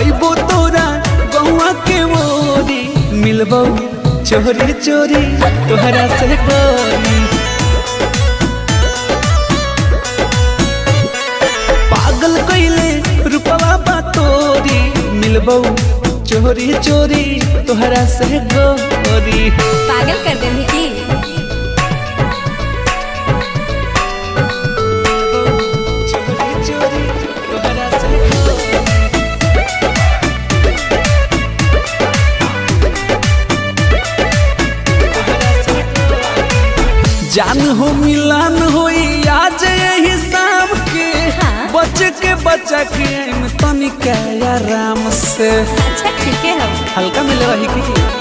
अइबो तोरा गौआ के ओरी, मिलबौ चोरी चोरी तोहरा से गोरी। पागल कइले रूपवा बा तोरी, मिलबौ चोरी चोरी तोहरा से गोरी। पागल कर देबही की? चोरी चोरी तोहरा से गोरी। जान हो मिलान होई आज यही शाम के। हाँ। बच के बचा के आइम तनिका आराम से। अच्छा, ठीक है। हम हल्का मिले रही की?